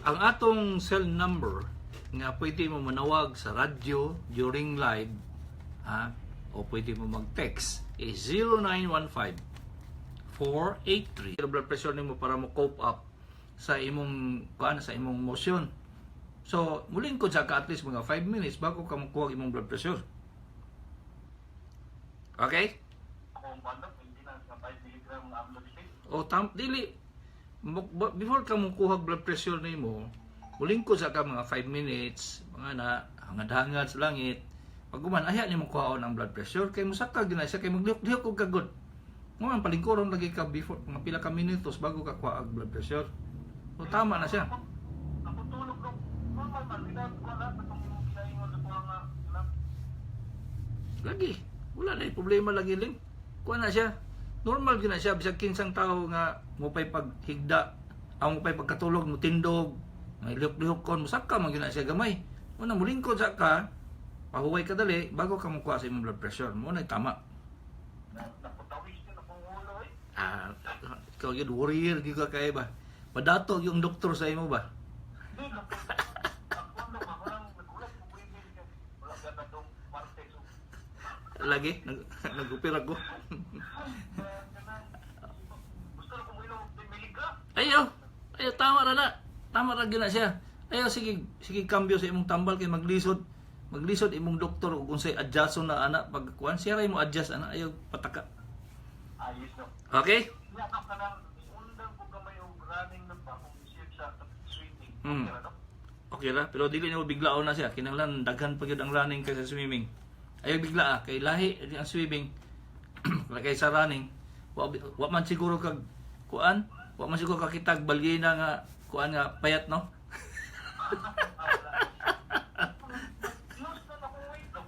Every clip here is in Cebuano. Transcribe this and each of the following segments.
Ang atong cell number nga pwede mo manawag sa radyo during live, ha, o pwede mo mag-text is 0915 483 blood pressure nimo para mo cope up sa imong kuan, sa imong motion. So, mulingkod sa ka at least mga 5 minutes bago ka makuha imong blood pressure. Okay? Ako ang bandok, hindi na sa 5 mg ng amlodipine. O tam dili before ka mo kuha blood pressure nimo, mulingkod sa ka mga 5 minutes, mga na hangad-hangad sa langit. Pag human aya nimo kuhaon ang blood pressure kay mosaka gyud na siya kay maglihok-lihok og kagod. Mo ang palingkuron lagi ka before mga pila ka minutos bago ka kuha og blood pressure. So tama na siya. Ako tulog nung normal man, dinaan ko na itong imong ginaingon sa kuha nga, na, Lagi. Wala na problema lagi ling. Kuha na siya. Normal gyud na siya bisag kinsang tao nga mo pay paghigda, ang mo pay pagkatulog mo tindog, may lihok-lihok kon mosaka man gyud na siya gamay. Una mulingkod sa ka, pahuway ka dali bago ka mokuha sa imong blood pressure. Mo na tama. Na, naputawis din akong ulo eh. Ah, ikaw gyud warrior gyud ka kay ba. Padato yung doktor sa imo ba? Hindi, ako ano, ako lang nagulat ko pwede niya. Wala ka na itong parte. So, Lagi nagupira ko. gusto na kong inom 10 milligram. Ayo, ayo tama ra na. Tama ra gyud na siya. Ayo sige, sige kambyo sa imong tambal kay maglisod. Maglisod imong doktor ug unsay adjust na ana pag kuan siya ra imo adjust ana ayo pataka. Ayos no. Okay? Niya ka kanang undang ko gamay og running na ba kung isip sa swimming. Okay ra, no? Okay ra, pero dili nimo biglaon na siya. Kinahanglan daghan pa gyud ang running kaysa swimming. Ayo bigla ah, kay lahi ang swimming kay sa running. Wa man siguro kag kuan, wa man siguro kakitag balyena nga kuan nga payat no. Lose na akong weight no,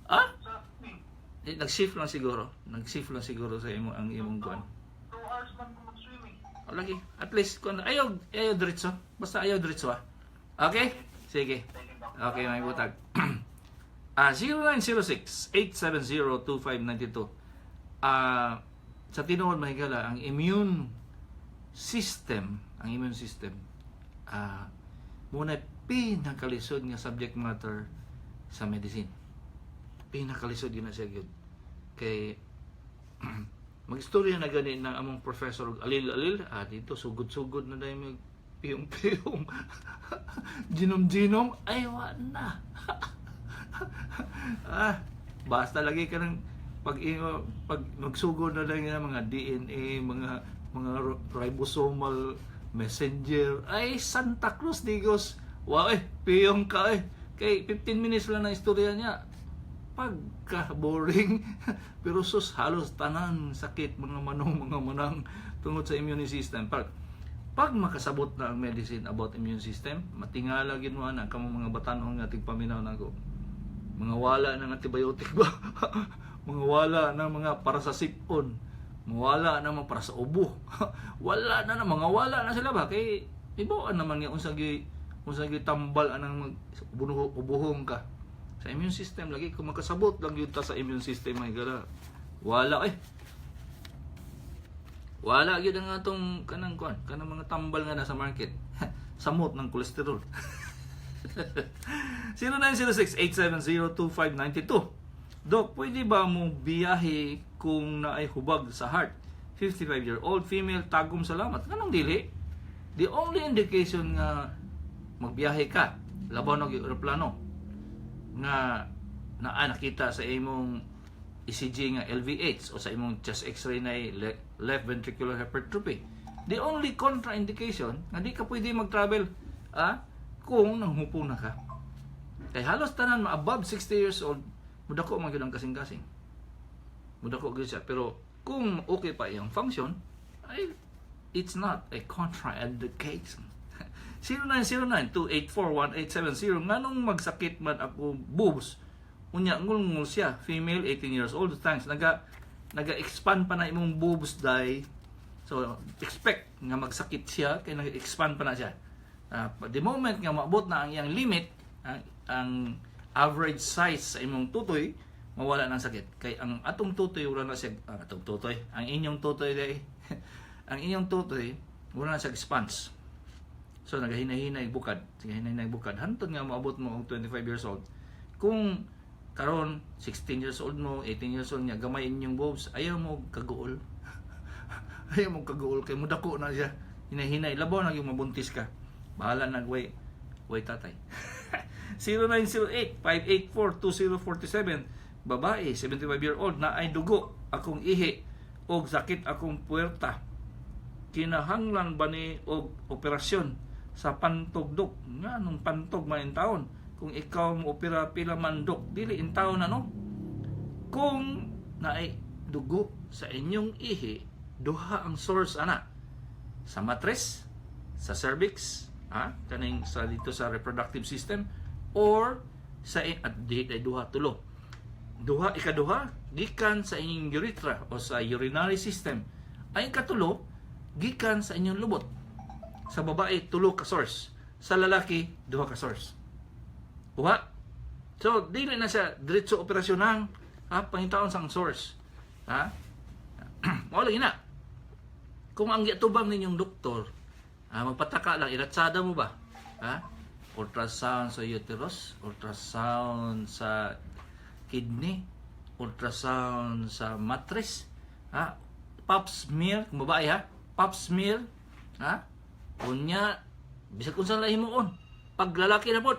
Ah? sa swimming. Eh, nag-shift lang siguro. Nag-shift lang siguro sa imo ang imong kuan. 2 hours man ko mag-swimming. O, lagi. At least kuan ayaw ayaw diretso. Basta ayaw diretso ah. Okay? Sige. Okay, may butag. 0906-870-2592. Sa tinuod mga higala, ang immune system, muna pinakalisod nga subject matter sa medicine. Pinakalisod yun na siya gyud. Kay magstorya na gani ng among professor og alil-alil, dito sugod-sugod na dahil mag piyong-piyong ginom-ginom ay wa na. Basta lagi ka ng pag pag magsugod na lang yung mga DNA, mga ribosomal messenger, ay Santa Cruz Digos, wow eh, piyong ka eh. Kay 15 minutes lang na istorya niya pagka boring, pero sus, halos tanan sakit mga manong mga manang tungod sa immune system. Pag makasabot na ang medicine about immune system, matingala gyud mo ana kamo mga batan-ong nga tigpaminaw nako, mga wala ng antibiotic ba, mga wala ng mga para sa sipon, mga wala ng mga para sa ubo, wala na na mga wala na sila ba kay ibuan naman nga unsa gyud tambal anang mag ubuhong ka sa immune system. Lagi kung makasabot lang yun ta sa immune system ay gala, wala eh, wala gyud ang atong kanang kuan kanang mga tambal nga nasa market, samot ng kolesterol. 0906-870-2592. Dok, pwede ba mo biyahe kung naay hubag sa heart? 55-year-old female, tagum salamat. Anong dili? The only indication nga magbiyahe ka, labaw og eroplano, nga naa nakita sa imong ECG nga LVH o sa imong chest x-ray na left ventricular hypertrophy. The only contraindication nga di ka pwede mag-travel kung nanghupo na ka. Kay halos tanan ma above 60 years old, mudako man gyud ang kasing-kasing. Mudako gyud siya. Pero kung okay pa iyang function, ay it's not a contraindication. 0909-284-1870. Nganong magsakit man ako boobs? Unya ngulngul siya, female, 18 years old. Thanks. Naga expand pa na imong boobs dai. So expect nga magsakit siya kay naga-expand pa na siya. The moment nga maabot na ang iyang limit, ang average size sa imong tutoy, mawala ng sakit. Kay ang atong tutoy wala na siya, ang atong tutoy, ang inyong tutoy dai, ang inyong tutoy wala na siya expanse. So nagahinahinay bukad, nagahinahinay bukad hantod nga moabot mo og 25 years old. Kung karon 16 years old mo, 18 years old nga gamay inyong boobs, ayaw mo kaguol. Ayaw mo kaguol kay mudako na siya. Hinahinay, labaw na yung mabuntis ka. Bahala na way way tatay. 0908-584-2047. Babae, 75-year-old, naay dugo akong ihi og sakit akong puwerta. Kinahanglan ba ni og operasyon sa pantog, dok? Nga nung pantog man taon? Kung ikaw mo opera, pila man, dok? Dili intaon, ano? Kung naay dugo sa inyong ihi, duha ang source ana: sa matres, sa cervix, ha, kaning sa dito sa reproductive system, or sa at di ay duha, tulo. Duha, ikaduha, gikan sa inyong urethra o sa urinary system. Ay katulo, gikan sa inyong lubot. Sa babae, tulo ka source. Sa lalaki, duha ka source. Uha. So, dili na siya diretso operasyon ha, pangitaon sang source. Ha? Mao lagi na. Kung ang giatubang ninyong doktor, magpataka lang, iratsada mo ba? Ha? Ultrasound sa uterus, ultrasound sa kidney, ultrasound sa matres, ha? Pap smear, kung babae ha, pap smear, ha? Unya, bisag unsa lang himuon. Pag lalaki na pod,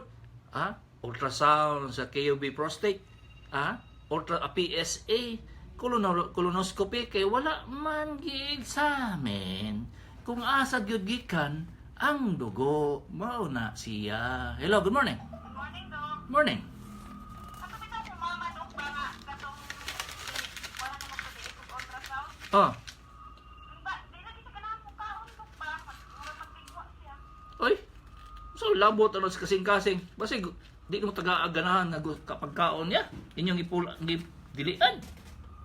ha? Ultrasound sa KUB prostate, ha? Ultra PSA, colonoscopy, kay wala man gi-examine kung asa gyud gikan ang dugo. Mao na siya. Hello, good morning. Good morning, Dok. Morning. Ato bitaw kung mama, Dok, ba nga katong wala na magpabilik og ultrasound. Oh, Ba, di lagi siya ganahan mo kaon, Dok, ba? Murag magtigwa siya. Oy. So labot ano sa kasing-kasing. Basig di mo taga ganahan nga kapag kaon niya. Inyong ipula dilian.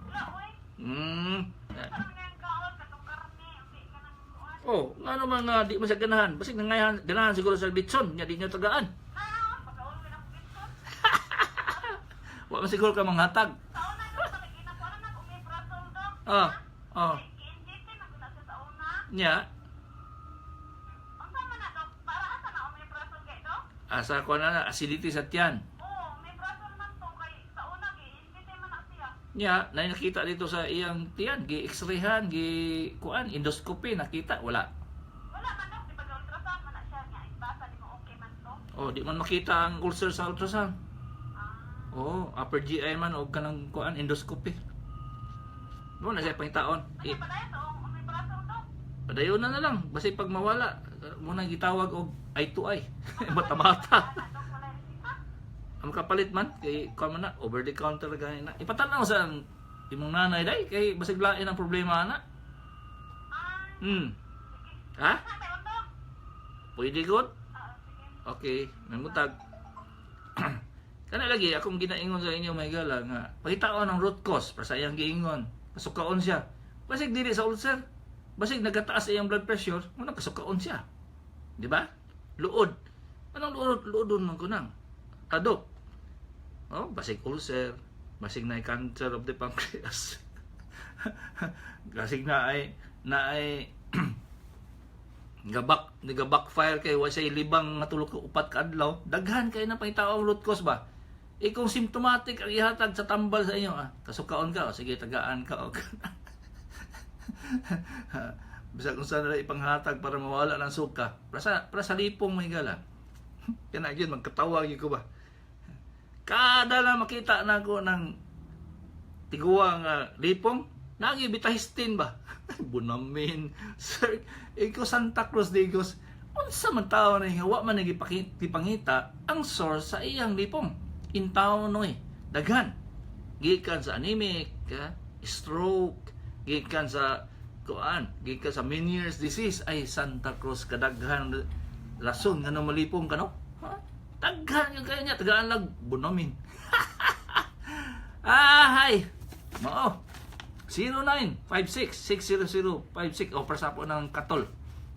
Wala, oy. Parang nga yung kaon, katong karne, hindi ka nang kuan. Oh, nga naman nga di mo siya ganahan. Basig nangayahan ganahan siguro sa litson nya di niyo tagaan. Naon, pagkaon mo ng litson. Wa man siguro ka manghatag. Sa una, Dok, palagi na ko na nag-omeprazole, Dok. Ah. Ki-inject na ko na siya sa una. Nya, Unsa man na, Dok? Para asa na omeprazole kay, Dok? Asa ko na na acidity sa tiyan. Oo, omeprazole man to kay sa una gi-inject man na siya. Nya, na nakita dito sa iyang tiyan, gi x-rayhan, gi kuan, endoscopy, nakita wala. Wala man, Dok, di ba ultrasound man na siya nga ibasa di mo okay man to. Oh, di man makita ang ulcer sa ultrasound. Ah. Oh, upper GI man og kanang kuan, endoscopy. Mo na siya pangitaon. Ano Eh, pa tayo to? Omeprazole, Dok. padayon na na lang basta pag mawala mo nang gitawag og eye to eye. Bata-bata. Wala, Dok, wala resita. Ang kapalit man kay kuan man na, over the counter gani na. Ipatan-aw sa imong nanay day kay basig lain ang problema ana. Ah, sige. Ha? Na, tayo, Dok. Pwede good? Ah, sige. Okay, nangutag. Kana lagi akong ginaingon sa inyo, may gala nga pangitaon ang root cause para sa iyang giingon. Kasukaon siya. Basig dili sa ulcer. Basig nagataas iyang blood pressure, mo nang kasukaon siya. Di ba? Luod. Anong luod? Luodon man ko nang. Tadok. Oh, basig ulcer, basig na cancer of the pancreas. Basig na ay nagabackfire kay wa say libang nga tulo ka upat ka adlaw, daghan kay na pangitao ang root cause ba. E kung symptomatic ang ihatag sa tambal sa inyo, ah, kasukaon ka, o sige, tagaan ka og bisag kung saan nila ipanghatag para mawala ng suka para sa lipong, may gala. Kana gyud magkatawa gyud ko ba kada na makita na ko ng tiguang lipong nagi betahistine ba, Bonamin, sir, ikaw Santa Cruz Digos, unsa man tao na nga wa man gipangita ang source sa iyang lipong intaon noy? Daghan, gikan sa anemic ka, stroke, gikan sa kuan, gikan sa Meniere's disease. Ay, Santa Cruz, kadaghan rason nga malipong ka, no? Ha? Daghan yung kaya niya tagaan lang Bonamin. Ahay, mao 0956-600-56 o para po ng katol.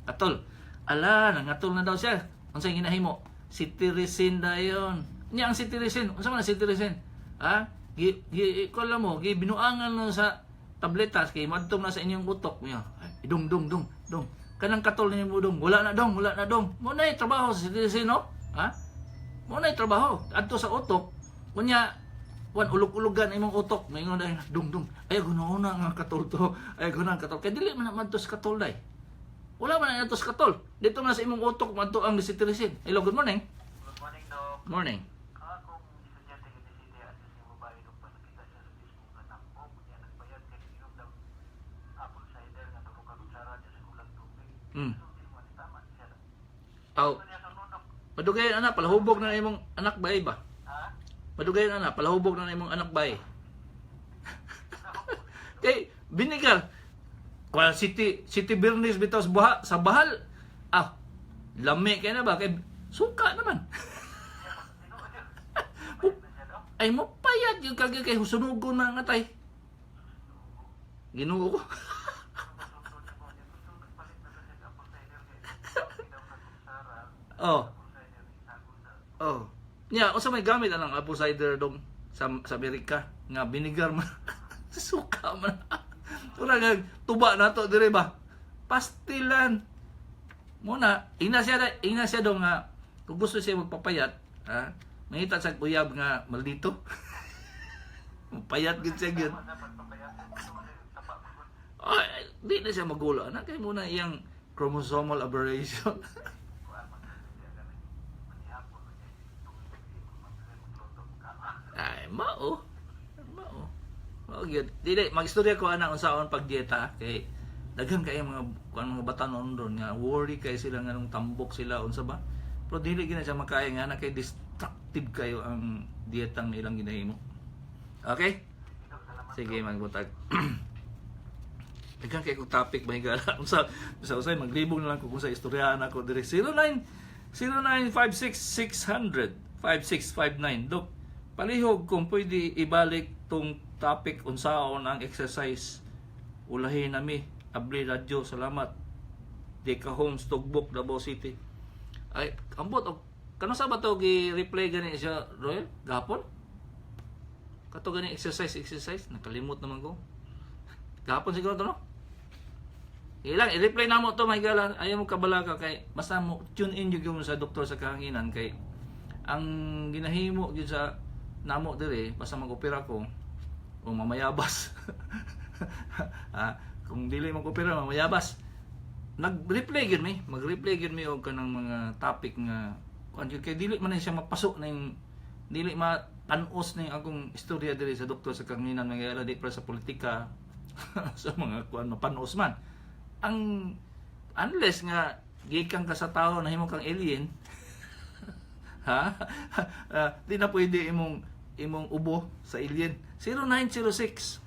Katol. Ala, nangatol na daw siya. Unsay ginahimo? Cetirizine dayon. Nya ang cetirizine, unsa man ang cetirizine? Ha? Gi gi ko alam mo, gi binuangan no sa tabletas kay madtom na sa inyong utok niya. Ay, dong dong dong dong. Kanang katol ni mo, dong, wala na, dong, wala na, dong. Mo na trabaho sa citizen, no? Ha? Mo na trabaho adto sa utok. Kunya wan ulog-ulogan imong utok, maingon dai, "Dong, dong, ay guna nga katol to, ay guna ang katol." Kay dili man na madto sa katol dai. Wala man na adto sa katol. Dito man sa imong utok madto ang cetirizine. Hello, good morning. Good morning, Doc. Morning. Akong estudyante nga City at sa babae nung panakita siya sa Facebook nga tambok niya nagbayad kay inom ng apple cider nga tulo ka kutsara niya sa kulang tubig. So di mo ni tama siya. Aw, Ano niya sa nunok? madugayan ana, palahubog na imong anak bay ba? Ha? Madugayan ana, palahubog na imong anak bay. Kay binigar kuan city city Bernice bitaw sa buha, sa bahal. Ah, lami kay na ba kay suka naman. Ay mo payat yung kagay kay sunugon na nga tay. Ginoo ko. Oh. Oh. Nya, unsa may gamit anang apple cider dong sa Amerika nga binigar man, suka man. Ura nga tuba na to dire ba? Pastilan. Muna, ingna siya dong nga kung gusto siya magpapayat, ha? Mangita sa uyab nga maldito. Payat gid siya gyud. Ay, di na siya magulo. Anak, kay muna iyang chromosomal aberration. Ay, mao. Mao. Mao gyud. Dili magistorya ko ana unsaon pagdieta kay daghan kay mga kuan mga bata noon ron nga worry kay sila nga nung tambok sila unsa ba. Pero dili gyud na siya makaya nga na kay destructive kayo ang dietang ilang ginahimo. Okay? Sige, magbutag. Daghan kay kong topic mahigala. Unsa sa usay maglibog na lang ko kung sa istoryaan ako diri. 09 0956 600 5659. Dok, palihog kung pwede ibalik tong topic unsaon ang exercise. Ulahin nami. Abli radyo, salamat. Deka Homes, Tugbok, Davao City. Ay, ambot og kano sa ba to gi-replay gani siya, Royal? Gapon? Kato gani exercise, exercise nakalimot naman ko. Gapon siguro to, no? Ilang i-reply na mo to, may gala. Ayaw mo kabala ka kay basta mo tune in gyud mo sa doktor sa kahanginan kay ang ginahimo gyud sa namo dire basta mag-opera ko o mamayabas. Ah, kung dili mag-opera, mamayabas. Nag-reply gyud mi, mag-reply gyud mi og kanang mga topic nga kuan gyud kay dili man na siya mapasok na yung dili ma tanos na yung akong istorya diri sa doktor sa kahanginan, mga di para sa politika, sa mga kuan mapanos man ang unless nga gikan ka sa tao, nahimo kang alien, ha. Ah, di na pwede imong imong ubo sa alien. 0906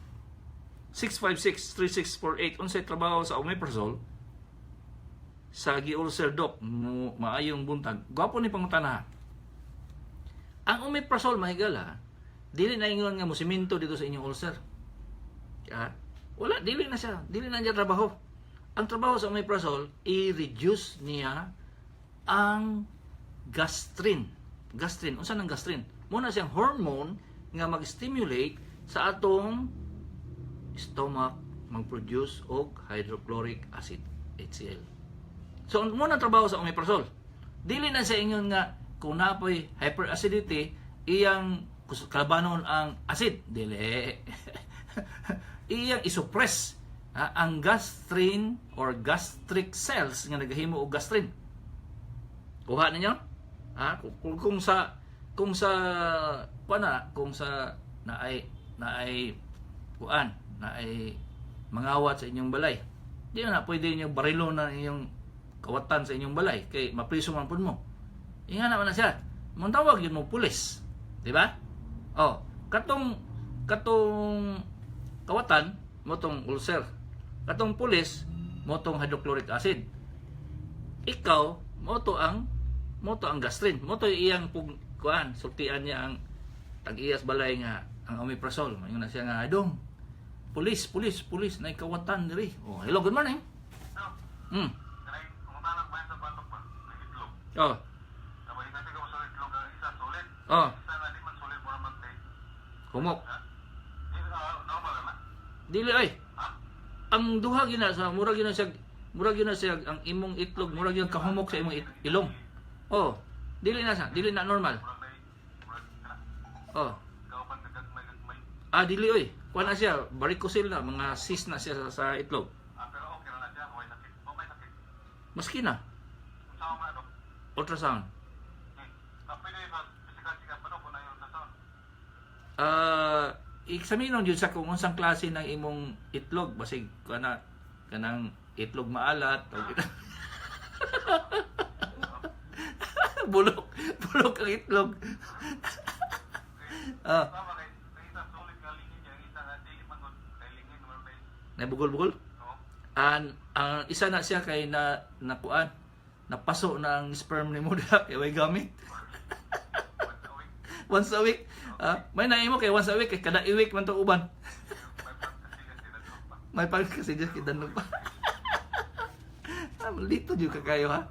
656 3648. Unsay trabaho sa omeprazole sa gi-ulcer, dok? Mo maayong buntag. Gwapo ni pangutana, ha? Ang omeprazole, mahigala, dili na ingon nga mo simento dito sa inyong ulcer, ha? Wala, dili na siya, dili na niya trabaho. Ang trabaho sa omeprazole, i-reduce niya ang gastrin. Gastrin, unsa nang gastrin? Muna siyang hormone nga mag-stimulate sa atong stomach mag-produce og hydrochloric acid, HCl. So ang muna trabaho sa omeprazole. Dili na sa ingon nga kung napoy hyperacidity iyang kalabanon ang acid, dili. Iyang isuppress, ha, ang gastrin or gastric cells nga nagahimo og gastrin. Kuha ninyo? Ha? Kung sa kuan na kung sa naay naay kuan naay mangawat sa inyong balay. Di na pwede inyo barilo na inyong kawatan sa inyong balay kay mapriso man pud mo. Inga naman na siya. Montawag yun mo pulis. Di ba? Oh, katong katong kawatan mo tong ulcer. Katong pulis mo tong hydrochloric acid. Ikaw mo to ang gastrin. Mo to iyang pug kuan sultian niya ang tag-iyas balay nga ang omeprazole. Mayon na siya nga, "Dong, pulis, pulis, pulis, nay kawatan diri." Oh, hello, good morning. Dok, kanay kumutalag ba sa batok ba? Ng itlog. Oh. Sabay kasi ko sa itlog ang isa sulit. Oh. Isa na di man sulit mo naman tay. Humok. Ha? Di normal na? Dili ay. Ha? Ang duha gina sa mura gina siya. Murag yun na siya ang imong itlog, murag yung kahumok sa imong ilong. Oh, dili na siya, dili na normal. Murag na murag kana. Oh. Kauban gagmay gagmay. Ah, dili oy. Kuha na siya, varicocele na, mga cyst na siya sa itlog. Ah, pero okay ra na siya, way sakit. Wa may sakit. Maski na, Unsa man, Dok? Ultrasound. Ah, pwede ba physical check up pa, Dok, kung na yung ultrasound? Ah, examinon jud sa kung unsang klase ng imong itlog, basig kuha na kanang itlog maalat o bulok, bulok ang itlog. Ah, Tama kay sa isa solid nga lingin niya, ang isa nga dili man gud kay lingin man may nabugol-bugol. No. Ang isa na siya kay na nakuan, napaso na ang sperm ni mo diha kay way gamit. Once a week. Once a week. Ah, may naimo kay once a week kay kada i-week man to uban. May pagkasigas sila Dok pa. May pag kasi just kidanog pa. Ah, lito jud ka kayo ha.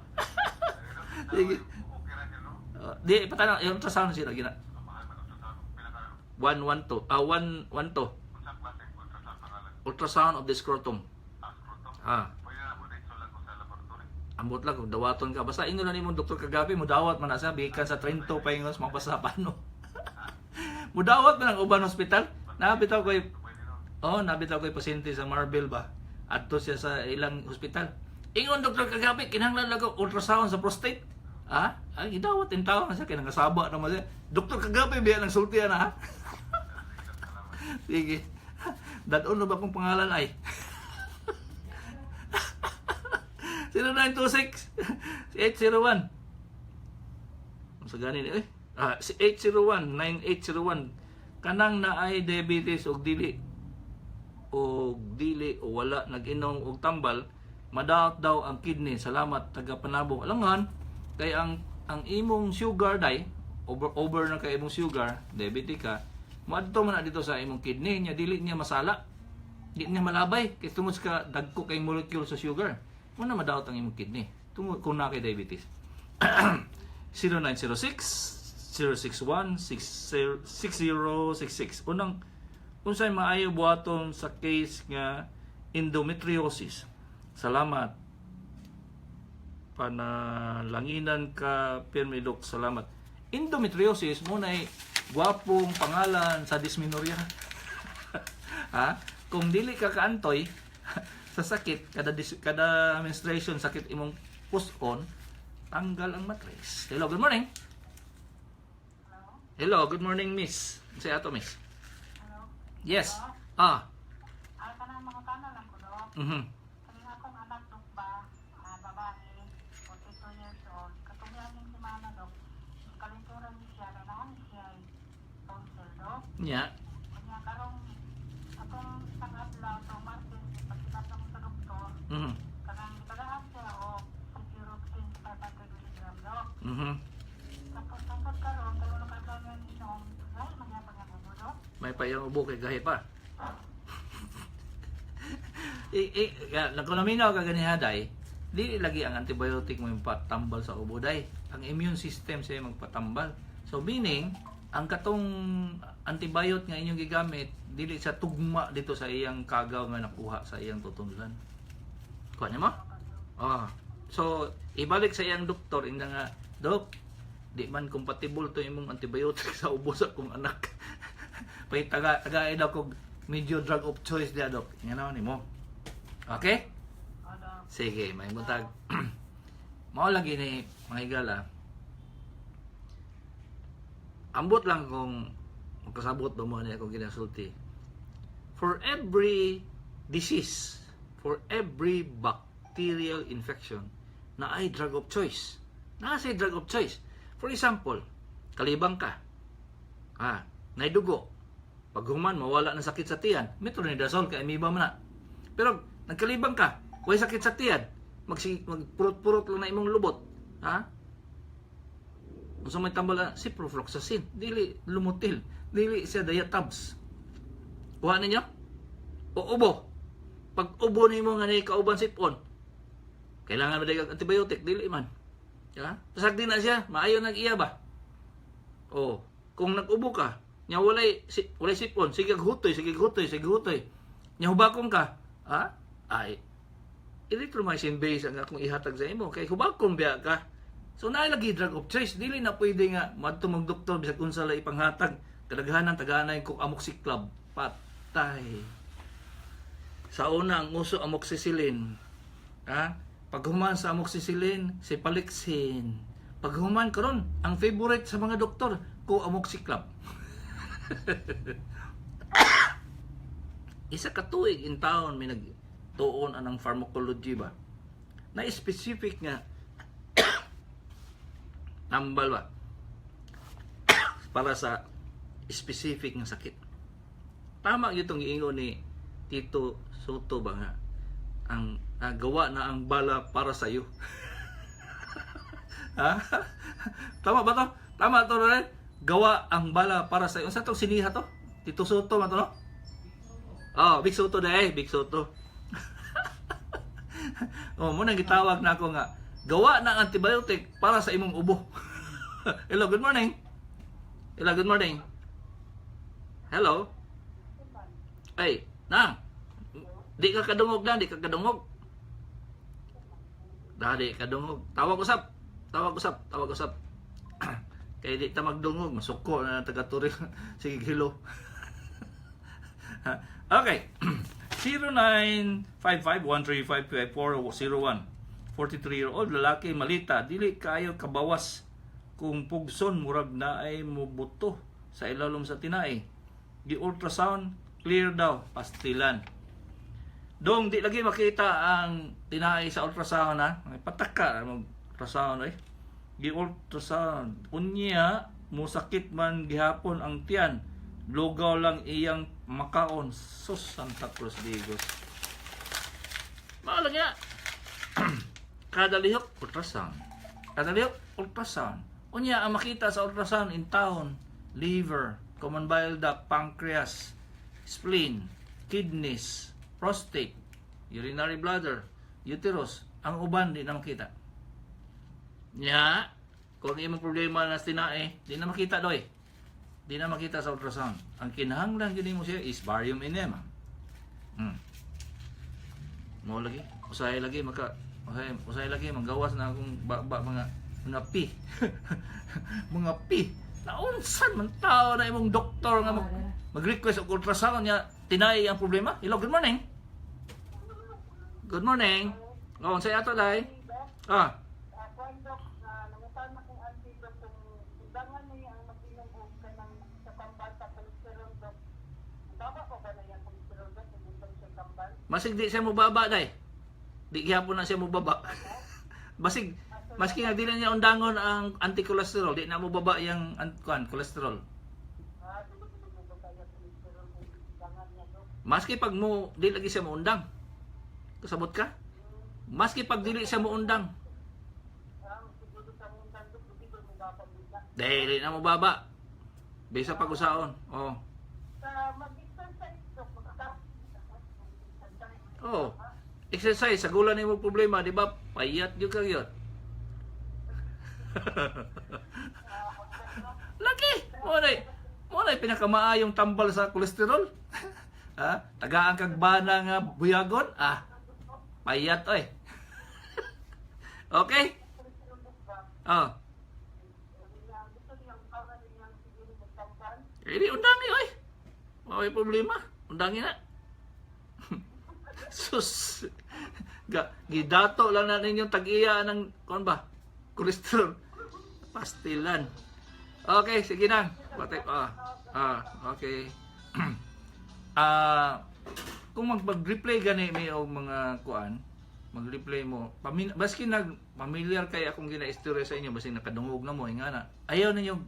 Sige. Okay ra siya, no? Di patanaw yung ultrasound sila gina. Ang mahal man ultrasound, pila kayo? 112, ah, 112. Unsang klase ultrasound pangalan? Ultrasound of the scrotum. Ah, scrotum. Ah, Pwede na mo diretso lang ko sa laboratory. Ambot lang kung dawaton ka. Basta ingon na nimo doktor kagabi, mudawat man na siya bikan sa Trento pa ingon sa mga pasapano. Mudawat man ang uban hospital. Nabitaw koy Pwede no. Oh, nabitaw koy pasyente sa Marvel ba. Adto siya sa ilang hospital. Ingon doktor kagabi, kinahanglan lang og ultrasound sa prostate. Ah, ay gidawat in tawo na siya kay nangasaba naman siya. Doktor kagabi biya nang sulti ana ha. Sige. Dadon na ba akong pangalan ay? 0926 801. Ang sa ganin eh. Ah, si 801 9801 kanang naay diabetes og dili o wala nag-inom og tambal, madaot daw ang kidney. Salamat, taga Panabo. Alangan kay ang imong sugar day over over na kay imong sugar, diabetic ka, moadto man na dito sa imong kidney nya, dili niya masala, di niya malabay kay tungod sa dagko kay molecule sa sugar mo na madaot ang imong kidney tungod kung naa kay diabetes. 0906 061 6066. Unang, unsay maayo buhaton sa case nga endometriosis? Salamat, panalanginan ka pirmi, Dok. Salamat. Endometriosis mo nay gwapong pangalan sa dysmenorrhea ha. Kung dili ka kaantoy sa sakit kada menstruation, sakit imong puson, tanggal ang matres. Hello, good morning. Hello? Hello, good morning, miss. Say ato, miss. Hello? Yes. Ah. Ay, kanang mga tanan lang ko, Dok. Kani akong anak, Dok, ba, ah, babae, 42 years old. Katong yung semana, Dok. Kalinturan ni siya, na naan siya ay tonsil, Dok. Nya. Kanya karong atong isang adlaw, to Martes, pagkibat mo sa doktor, kanang gitagaan siya og Cefuroxime 500 mg, Dok. Tapos hangtod karon, karon ka adlaw niya inom, ay mangyapon niya ubo, Dok. May pa iyang ubo kay gahi pa. I, kung naminaw ka ganiha day, di lagi ang antibiotic mo yung patambal sa ubo day. Ang immune system siya yung magpatambal. So meaning, ang katong antibiotic nga inyong gigamit, dili sa tugma dito sa iyang kagaw nga nakuha sa iyang tutunlan. Kuha niya mo? Ah. So, ibalik sa iyang doktor, inda nga, "Dok, di man compatible to imong antibiotic sa ubo sa akong anak. Pahitaga, tagain daw kog medyo drug of choice diya, Dok." Nga naman nimo. Okay? O, Dok. Sige, may buntag. Mao lagi ni mga higala. Ambot lang kung magkasabot ba mo ni akong ginasulti. For every disease, for every bacterial infection, na ay drug of choice. Na say drug of choice. For example, kalibang ka. Ah, naidugo. Pag human, mawala ng sakit sa tiyan. Metronidazole kay amoeba man na. Pero nagkalibang ka, way sakit sa tiyan. Magpurot-purot lang na imong lubot. Ha? Unsa may tambal na ciprofloxacin, dili Lomotil, dili siya Diatabs. Kuha ninyo? O ubo. Pag ubo nimo nga nay kauban sipon, kailangan ba kag antibiotic? Dili man. Ha? Pasag din na siya, maayo nag iya ba? O, kung nag-ubo ka, nya walay sipon, sige hutoy, sige hutoy, sige hutoy. Nya hubakon ka, ha? Ay. Erythromycin base ang akong ihatag sa imo kay hubakon biya ka. So naa lagi drug of choice, dili na pwede nga madto mag doktor bisag unsa lang ipanghatag. Kadaghanan tagaanay ko amoxiclav. Patay. Sa una ang uso, amoxicillin. Ha? Paghuman sa amoxicillin, cephalexin. Paghuman karon, ang favorite sa mga doktor, ko amoxiclav. Isa ka tuig in town may nagtuon anang pharmacology ba na specific nga tambal ba para sa specific nga sakit. Tama gyud tong giingon ni Tito Soto ba nga ang gawa na ang bala para sa iyo. Ha? Tama ba to? Tama to, Ronel? Gawa ang bala para sa iyo. Unsa tong siniha to? Tito Soto man to, no? Oh, Big Soto na eh, Big Soto. Oh, mo nang gitawag na ako nga gawa na ang antibiotic para sa imong ubo. Hello, good morning. Hello, good morning. Hello. Ay, nang. Di ka kadungog na, di ka kadungog. Dali kadungog. Tawag usap. Tawag usap, tawag usap. Kay di ta magdungog, masuko na taga Toril. Sige, hello. Okay. 0955-135-5401. 43-year-old lalaki, malita, dili kaayo kabawas kung pugson, murag na ay mubuto sa ilalom sa tinai. Gi ultrasound, clear daw, pastilan. Dong di lagi makita ang tinai sa ultrasound ha. Ay, pataka mag ultrasound eh. Gi ultrasound. Unya musakit man gihapon ang tiyan. Lugaw lang iyang makaon. Sus, Santa Cruz Digos. Mao lang ya. Kada lihok, ultrasound. Kada lihok, ultrasound. Unya, ang makita sa ultrasound in town, liver, common bile duct, pancreas, spleen, kidneys, prostate, urinary bladder, uterus. Ang uban, di na makita. Nya, kung ang imong problema na tinae, di na makita doy. Di na makita sa ultrasound. Ang kinahanglan gyud mo siya is barium enema. Mo lagi, usahay lagi maka usahay, usahay lagi manggawas na akong ba, mga P. Mga P. Naunsan man tao na imong doktor nga mag-request og ultrasound niya tinay ang problema. Hello, good morning. Good morning. Oh, unsay ato dai? Ah, Kuan, Dok, nangutan na kung auntie, Dok, kung undangan niya ang mag-inom og kanang sa tambal sa cholesterol, Dok. Baba pa ba na yung cholesterol, Dok, kung undang siya tambal? Masig di siya mobaba dai. Di gihapon na siya mobaba. Basig maski nga dili niya undangon ang anti-cholesterol, di na mobaba yang kuan cholesterol. Ah, dili dili mo ba kaya cholesterol kung undangan niya, Dok? Maski pag mo di lagi siya moundang. Kasabot ka? Maski pag dili siya moundang, Ah, siguro sa undang, Dok, di ba mo baba bigla? dili na mobaba. Bisa pag usaon. Oh. Sa mag-exercise, Dok, magka Oh. Exercise sa gula nimo problema, di ba? Payat gyud ka gyud. Lagi. Mo na pinakamaayong tambal sa kolesterol. Ha? Tagaan kag bana nga buyagon? Ah. Payat oy. Okay? Oh. Gusto niyang para niyang siguro magtambal. Hindi, undangi oy. May problema. Undangi na. Sus. Gidato lang na ninyong tag-iya ng kuan ba? Kolesterol. Pastilan. Okay, sige na. Batay ah, okay. Ah, kung mag-replay gani may og mga kuan, mag-replay mo. Baski nag familiar kay akong gina-istorya sa inyo, baski nakadungog na mo ingana. Ayaw ninyo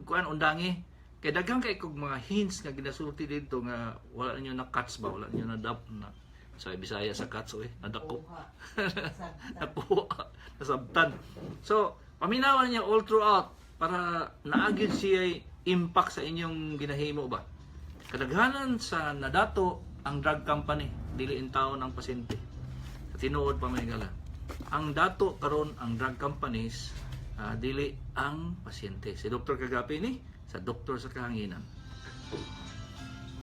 kuan undangi. Kay daghan kay kog mga hints nga ginasulti didto nga wala ninyo na cuts ba, wala ninyo na dap na sa Bisaya sa cuts oy, nadako. Nakuha, nasabtan. So, paminawan niya all throughout para naagid siya impact sa inyong ginahimo ba. Kadaghanan sa nadato ang drug company, dili in taon ang pasyente. Sa tinuod pa may gala. Ang dato karon ang drug companies, dili ang pasyente. Si Dr. Kagapi ni sa Doktor sa Kahanginan.